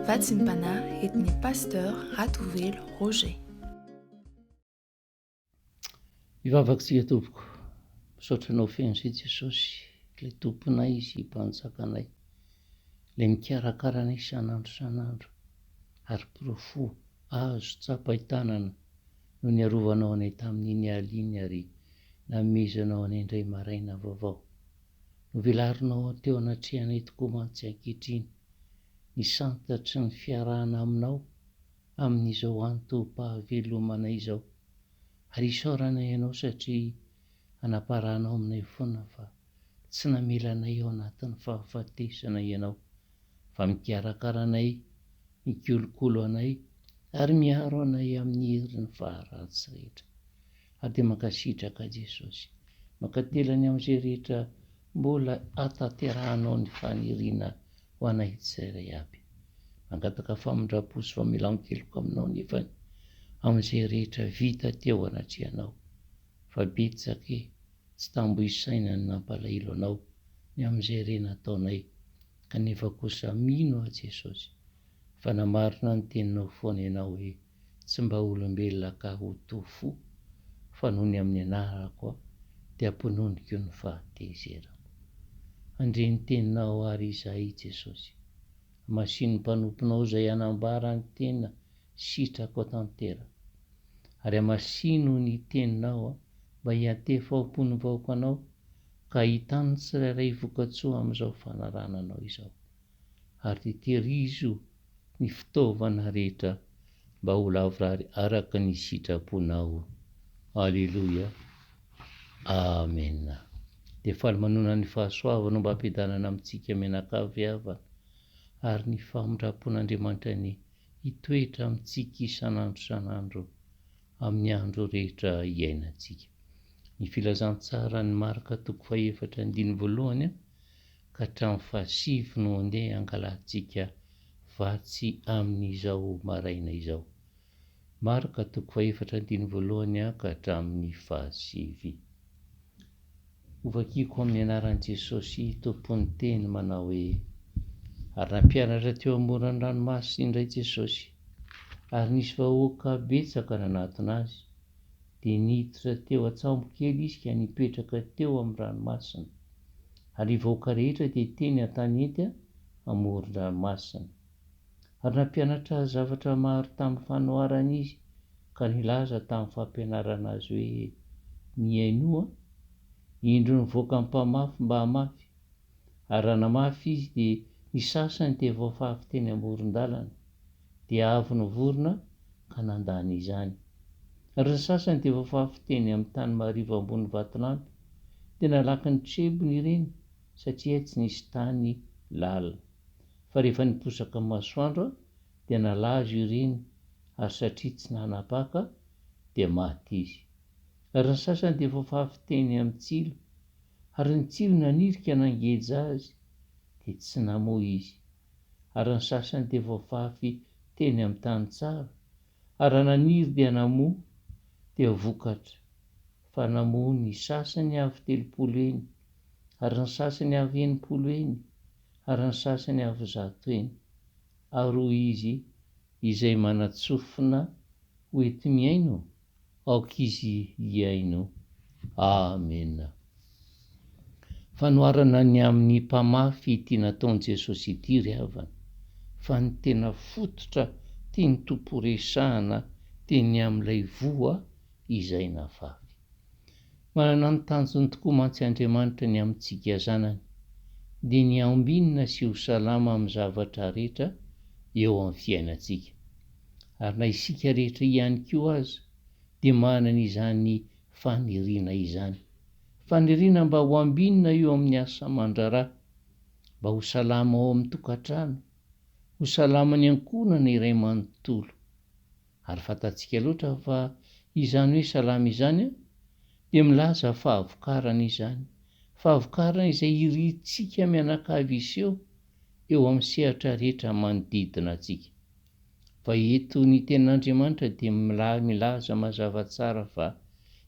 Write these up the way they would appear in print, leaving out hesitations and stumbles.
Vatsim-panahy entin'ny Pasteur Ratovelo Roger. Hivavaka isika tompoko. Misaotra anao feno izay Jesosy, ilay Tomponay sy Mpanjakanay, ilay mikarakara anay isan'andro isan'andro, ary porofo azo tsapain-tanana no niarovanao anay tamin'iny alina iny ary nanomezanao anay indray maraina vaovao. Novelarinao teo anatrehanay tokoa mantsy ankehitriny ny santatry ny fiarahana aminao amin'izao antom-pahavelomana izao. Ary isaoranay Ianao satria anaparanao aminay foana fa tsy namela anay ao anatin'ny fahafatesana Ianao fa mikarakara anay, mikolokolo anay ary miaro anay amin'ny herin'ny faharatsy rehetra. Ary dia mankasitraka Jesosy. Mankatelany amin'izay rehetra mbola ahatanterahanao ny faniriana ho anay tsirairay aby. Mangataka famindram-po sy famelan-keloka aminao nefany amin'izay rehetra vita teo anatrehanao. Fa betsaka e, tsy tambo isaina ny nampalahelo anao ny amin'izay re nataonay, kanefa kosa mino aho Jesosy fa namarina ny teninao foana ianao hoe tsy mba olombelona ka ho to fo, fa noho ny amin'ny anarako aho dia ampinoniko ny fahatezerako. Handre ny teninao àry izahay Jesosy. Hamasino ny mpanomponao izay hanambara ny tena sitrako tanteraka. Ary hamasino ny teninao mba hiantefa ao am-pon'ny vahoakanao ka hahitany tsirairay vokatsoa amin'izao fanarahana anao izao. Ary dia tehirizo ny fitaovana rehetra mba ho lavorary araka ny sitraponao. Aleloia. Amena. Dia faly manonona ny fahasoavana mba hampiadanana amintsika mianakavy havana ary ny famindrampon'Andriamanitra anie hitoetra amintsika isan'andro isan'andro amin'ny andro rehetra iainantsika. Ny filazantsaran'i Marka toko fahefatra andininy voalohany ka hatramin'ny fahasivy no andeha hangalantsika vatsy amin'izao maraina izao. Marka toko fahefatra andininy voalohany ka hatramin'ny fahasivy. Hovakiko amin'ny anaran'i Jesosy Tompon'ny teny manao hoe, Ary nampianatra teo amoron'ny ranomasina indray Jesosy, ary nisy vahoaka betsaka nanatona Azy, dia niditra teo an-tsambo kely Izy ka nipetraka teo amin'ny ranomasina. Ary ny vahoaka rehetra dia teny an-tanety amoron-dranomasina. Ary nampianatra azy zavatra maro tamin'ny fanoharana izy ka nilaza tamin'ny fampianarana azy hoe, Mihainoa, indro nivoaka ny mpamafy mba hamafy. Ary raha namafy izy dia ny sasany dia voafafy teny amoron-dalana, dia avy ny vorona ka nandany izany. Ary ny sasany dia voafafy teny amin'ny tany marivo ambony vatolampy, dia nalaky ny trebony ireny satria tsy nisy tany lalina. Fa rehefa niposaka ny masoandro dia nalazo ireny ary satria tsy nanapaka dia maty izy. Ary ny sasany dia voafafy teny amin'ny tsilo, ary ny tsilo nanirika nangeja azy dia tsy namoa izy. Ary ny sasany dia voafafy teny amin'ny tany tsara, ary raha naniry dia namoa, dia vokatra, fa namoa ny sasany avo 30 heny, ary ny sasany avo 60 heny, ary ny sasany avo 100 heny. Ary hoy izy, Izay manan-tsofina ho enti-mihaino, aoka izy hihaino. Amena. Fanoharana ny amin'ny mpamafy ity nataon'i Jesosy ity ry havana, fa ny tena fototra tian'ny Tompo resahana dia ny amin'ilay voa izay nafafy. Manana ny tanjony tokoa mantsy Andriamanitra ny amintsika zanany, dia ny hambinina sy ho salama amin'ny zavatra rehetra eo amin'ny fiainantsika. Ary na isika rehetra ihany koa aza dia manana izany faniriana izany. Faniriana mba ho ambinina eo amin'ny asa aman-draharaha, mba ho salama ao amin'ny tokantrano, ho salama ny ankohonana iray manontolo. Ary fantatsika loatra fa izany hoe salama izany dia milaza fahavokarana izany, fahavokarana izay irintsika mianakavy hiseho eo amin'ny sehatra rehetra manodidina antsika. Fa eto ny Tenin'Andriamanitra dia milaza mazava tsara fa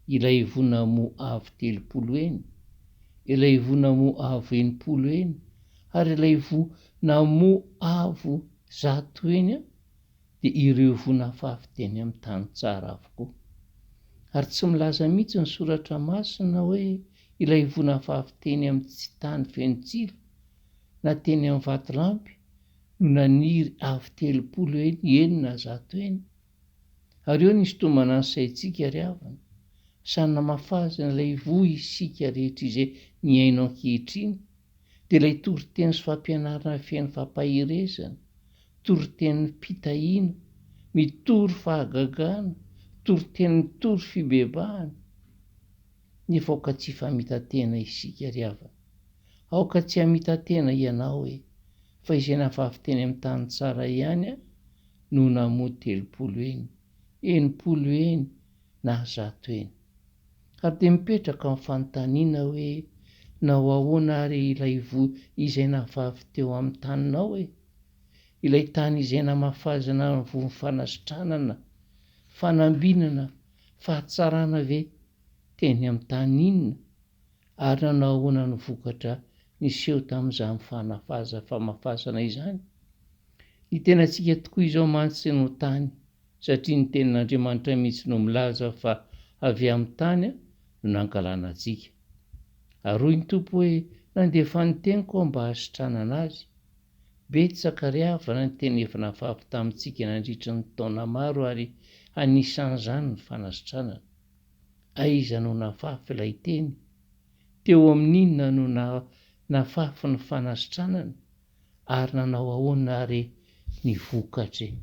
ilay voa namoa avo 30 heny, ilay voa namoa avo 60 heny, ary ilay voa namoa avo. Zato heny dia ireo voa nafafy teny amin'ny tany tsara avokoa. Ary tsy milaza mihitsy ny soratra masina hoe ilay voa nafafy teny amin'ny tsy tany feno tsilo na teny amin'ny vatolampy no naniry avo 30 heny, eny na 100 heny. Ary eo ny hisintomana ny saintsika ry havana, samy namafazina ilay voa isika rehetra izay mihaino ankehitriny, dia ilay toriteny sy fampianarana feno fampaherezana, toritenim-pitahiana, mitory fahagagana, toriteny mitory fibebahana. Nefa aoka tsy hifamita-tena isika ry havana. Aoka tsy hamita-tena ianao e, fa izay nafafy teny amin'ny tany tsara ihany no namoa 30 heny, 60 heny na 100 heny. Ary dia mipetraka ny fanontaniana hoe, nao ahoana ary ilay voa izay nafafy teo amin'ny taninao e? Ilay tany izay namafazana ny voa fanasitranana, fanambinana, fahatsarana ve teny amin'ny tany inona? Ary nanao ahoana ny vokatra niseho tamin'izany fanafaza famafazana izany? Ny tenantsika tokoa izao mantsy no tany, satria ny Tenin'Andriamanitra mihitsy no milaza fa avy amin'ny tany no nangalana antsika. Ary hoy ny Tompo hoe, Nandefa ny teniko aho mba hahasitranana azy. Betsaka ry havana ny teny efa nafafy tamintsika nandritry ny taona maro ary anisan'izany ny fanasitranana. Aiza no nafafy ilay teny? Teo amin'inona no nafafy ny fanasitranana? Ary nanao ahoana re ny vokatra e?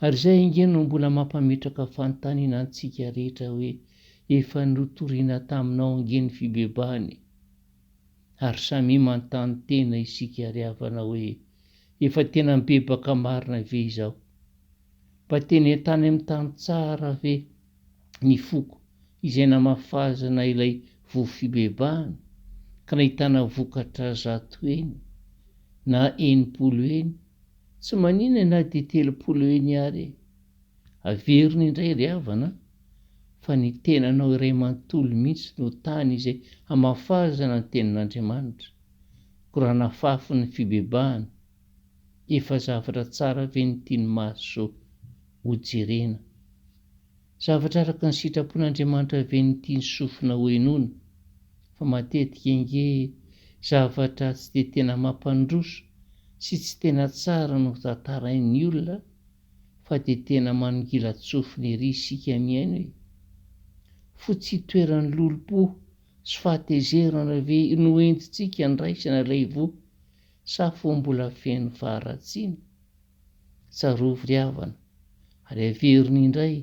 Ary izay ange no mbola mampametraka fanontaniana antsika rehetra hoe efa notorina taminao ange ny fibebahana e? Ary samia manontany tena isika ry havana hoe efa tena mibebaka marina ve izaho? Mba teny tany amin'ny tany tsara ve ny foko izay namafazana ilay voa fibebahana ka nahitana vokatra 100 heny na 60 heny, tsy maninona na dia 30 heny ary e! Averina indray ry havana fa ny tenanao iray manontolo mihitsy no tany izay hamafazana ny tenin'Andriamanitra, koa raha nafafy ny fibebahana, efa zavatra tsara ve ny tian'ny maso ho jerena? Zavatra araka ny sitrapon'Andriamanitra ve ny tian'ny sofina ho henoina? Fa matetika ange zavatra tsy dia tena mampandroso sy tsy tena tsara no tantarain'ny olona fa dia tena manongilan-tsofina ery isika mihaino e! Fo tsy itoeran'ny lolompo sy fahatezerana ve no entintsika andraisana ilay voa sa fo mbola feno faharatsiana? Tsarovy ry havana, ary averina indray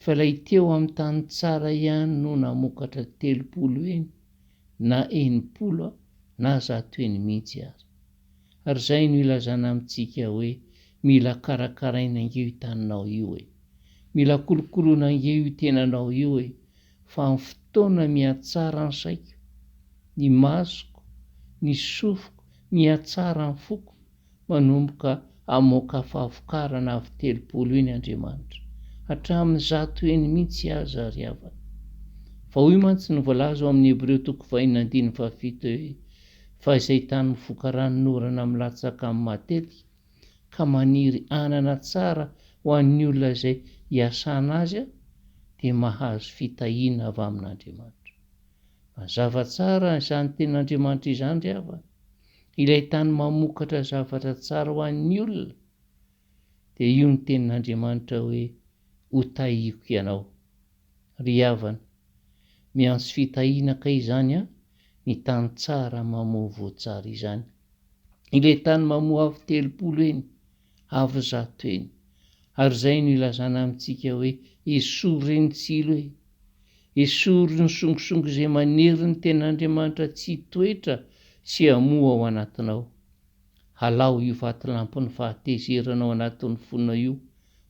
fa ilay teo amin'ny tany tsara ihany no namokatra 30 heny na 60 na 100 heny mihitsy aza. Ary izay no ilazana amintsika hoe mila karakaraina ange io taninao io e! Mila kolokoloina ange io tenanao io e! Fa amin'ny fotoana mihatsara ny saiko, ny masoko, ny sofiko, mihatsara ny foko, manomboka hamoaka fahavokarana avy 30 eny Andriamanitra, hatramin'ny 100 eny mihitsy aza ry havana. Fa hoy mantsy ny voalaza ao amin'ny Hebreo toko fahenina andininy fahafito hoe, Fa izay tany mifoka ranonorana milatsaka amin'ny matetika, ka maniry anana tsara ho an'ny olona izay iasana azy, dia mahazo fitahiana avy amin'Andriamanitra. Mazava tsara izany tenin'Andriamanitra izany ry havana. Ilay tany mamokatra zavatra tsara ho an'ny olona, dia io ny tenin'Andriamanitra hoe, Ho tahiko ianao. Ry havana, miantso fitahiana kay izany an, ny tany tsara mamoa voa tsara izany. Ilay tany mamoa avo 30 eny, avo 100 eny. Ary izay no ilazana amintsika hoe, esory re ny tsilo e! Esory ny songosongo izay manery ny Tenin'Andriamanitra tsy hitoetra sy hamoa ao anatinao. Halao io vatolampin'ny fahatezerana ao anatin'ny fonao io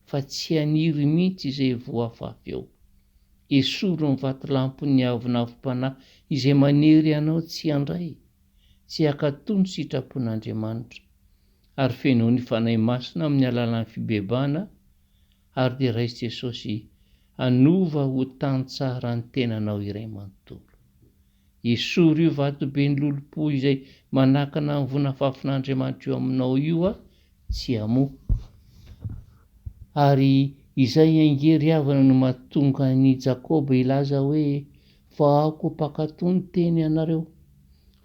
fa tsy haniry mihitsy izay voa afafy ao. Esory ny vatolampin'ny avonavom-panahy izay manery anao tsy handray, tsy hankatò ny sitrapon'Andriamanitra. Ary fenoy ny Fanahy Masina amin'ny alalan'ny fibebahana ary dia raiso Jesosy hanova ho tany tsara ny tenanao iray manontolo. Esory io vatoben'ny lolompo izay manakana ny voa nafafin'Andriamanitra eo aminao io a! tsy hamoa. Ary izay ange ry havana no mahatonga an'i Jakoba hilaza hoe, Fa aoka ho mpankatò ny teny ianareo,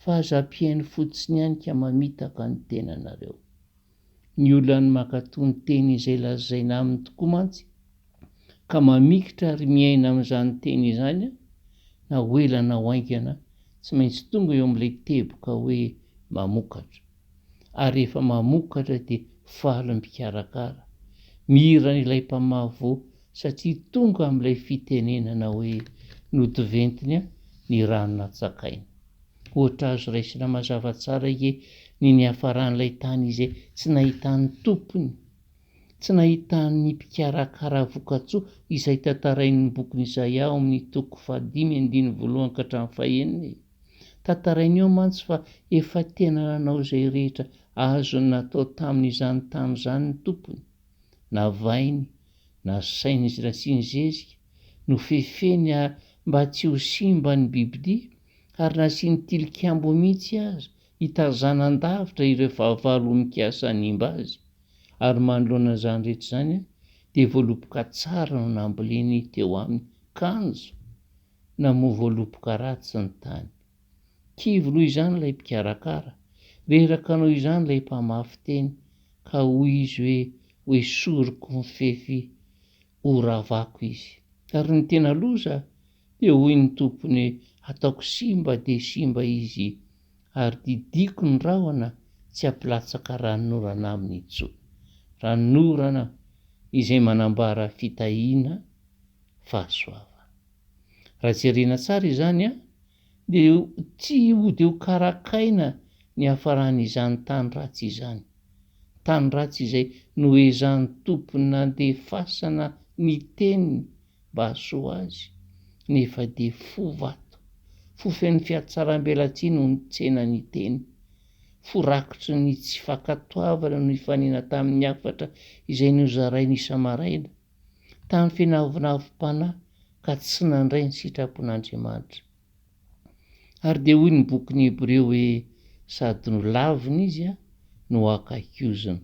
fa aza mpihaino fotsiny ihany ka mamitaka ny tenanareo. Ny olona ny mankatò ny teny izay lazaina aminy tokoa mantsy, ka mamikitra ary miaina amin'izany teny izany, na ho ela na ho haingana, tsy maintsy tonga eo amin'ilay teboka hoe mamokatra. Ary rehefa mamokatra dia faly ny mpikarakara. Mihira ilay mpamaha voa satria tonga amin'ilay fitenenana hoe nody ventiny ny rano natsakaina. Ohatra azo raisina mazava tsara ange ny niafaran'ilay tany izay tsy nahitan'ny tompony, tsy nahitan'ny mpikarakara vokatsoa izay tantarain'ny bokin'i Izaia ao amin'ny toko fahadimy andininy voalohany ka hatramin'ny fahenina e. Tantarainy ao mantsy fa efa tena nanao izay rehetra azony natao tamin'izany tany izany ny tompony. Navainy, nasainy nasiany zezika, nofefeny mba tsy ho simba ny bibidia, ary nasiany tilikambo mihitsy aza hitazanan-davitra ireo fahavalo mikasa hanimba azy. Ary manoloana izany rehetra izany dia voaloboka tsara no namboleny teo aminy, kanjo namoa voaloboka ratsy ny tany. Kivy noho izany ilay mpikarakara, reraka noho izany ilay mpamafy teny, ka hoy izy hoe, Hoesoriko ny fefy, horavako izy. Ary ny tena loza, dia hoy ny tompony hoe, Ataoko simba dia simba izy, ary didiako ny rahona tsy hampilatsaka ranonorana aminy intsony. Ranonorana izay manambara fitahiana, fahasoavana. Raha jerena tsara izany dia tsy hody ho karakaina ny hafaran'izany tany ratsy izany. Tany ratsy izay noezahan'ny tompony nandefasana ny teniny mba hahasoa azy, nefa dia fo vato, fo feno fihatsaram-belatsihy no nitsena ny teny. Fo rakotry ny tsy fankatoavana no nifanena tamin'ny hafatra izay nozarainy isa-maraina. tamin'ny finavonavom-panahy ka tsy nandray ny sitrapon'Andriamanitra. Ary dia hoy ny bokin'ny Hebreo hoe, Sady nolavina izy no akaiky ozona,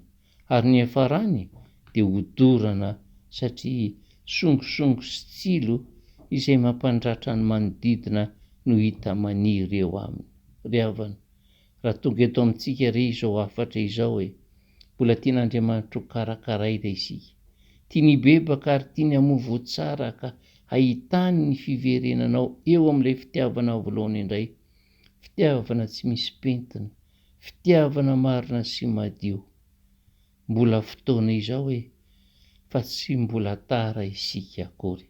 ary ny hiafarany dia hodorana satria songosongo sy tsilo izay mampandratra ny manodidina no hita maniry eo aminy. Ry havana, Raha tonga eto amintsika re izao hafatra izao e! Mbola tian'Andriamanitra ho karakaraina isika. Tiany hibebaka ary tiany hamoa voa tsara ka hahitany ny fiverenanao eo amin'ilay fitiavana voalohany indray. Fitiavana tsy misy pentina. Fitiavana marina sy madio. Mbola fotoana izao e! Fa tsy mbola tara isika akory.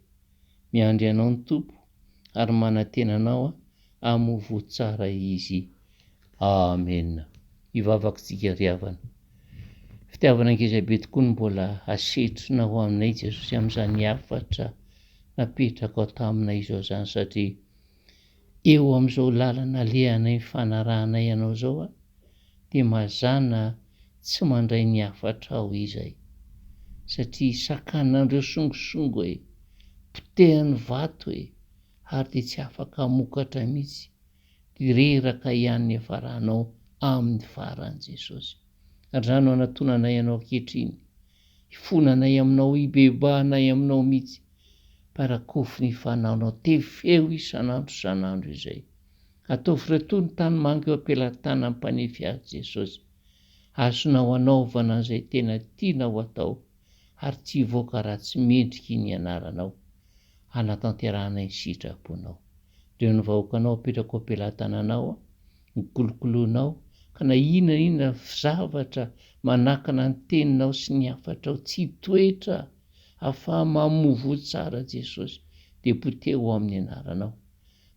Miandry anao ny Tompo ary manantena anao hamoa voa tsara Izy. Amena. Hivavaka isika ry havana. Fitiavana ngeza be tokoa no mbola asetrinao aminay Jesosy amin'izany hafatra napetrakao taminay izao izany satria eo amin'izao lalana alehanay fanarahanay anao izao dia mazàna tsy mandray ny hafatrao izay satria sakanan'ireo songosongo e, potehan'ny vato e, ary dia tsy afaka hamokatra mihitsy, dia reraka ihany ny hiafaranao amin'ny farany Jesosy. Ary izany no anatonanay Anao ankehitriny, hifonanay aminao, hibebahanay aminao mihitsy, mba rakofy ny fanaonao, tefeo isan'andro isan'andro izay. Ataovy retoa ny tanimanga eo am-pelatanan'ny mpanefy azy Jesosy. Azonao anaovana an'izay tena tianao atao ary tsy hivoaka raha tsy mendrika ny anaranao hanatanterahanay ny sitraponao. Reo ny vahoakanao apetrako am-pelatananao ny kolokoloinao ka na inona na inona zavatra manakana ny teninao sy ny hafatrao tsy hitoetra afaha-mamoa voa tsara Jesosy dia poteho amin'ny anaranao.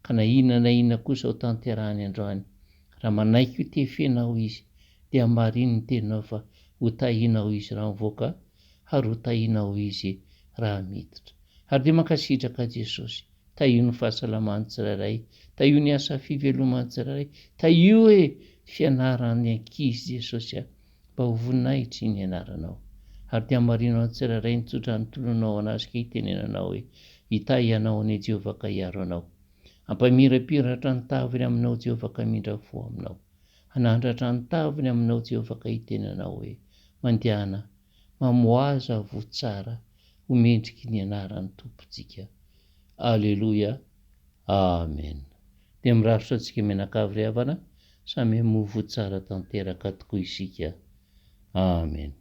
Ka na inona na inona kosa ho tanterahany androany, raha manaiky ho tefenao izy, dia hamarino ny teninao fa ho tahinao izy raha mivoaka, ary ho tahinao izy raha miditra. Ary dia mankasitraka Jesosy, tahio ny fahasalaman'ny tsirairay, tahio ny asa fiveloman'ny tsirairay, tahio e fianaran'ny ankizy Jesosy a, mba ho voninahitry ny anaranao. Ary dia hamarino an'ny tsirairay ny tsodrano tolonao an'azy ka hitenenanao hoe, Hitahy anao anie Jehovah ka hiaro anao. Hampamirapiratra ny taviny aminao Jehovah ka hamindra fo aminao. Hanandratra ny taviny aminao Jehovah ka hiteny anao hoe, Mandehana, mamoaza voa tsara ho mendriky ny anaran'ny Tompontsika. Aleloia. Amen. Dia mirary soa antsika mianakavy ry havana, samy hamoa voa tsara tanteraka tokoa isika. Amen.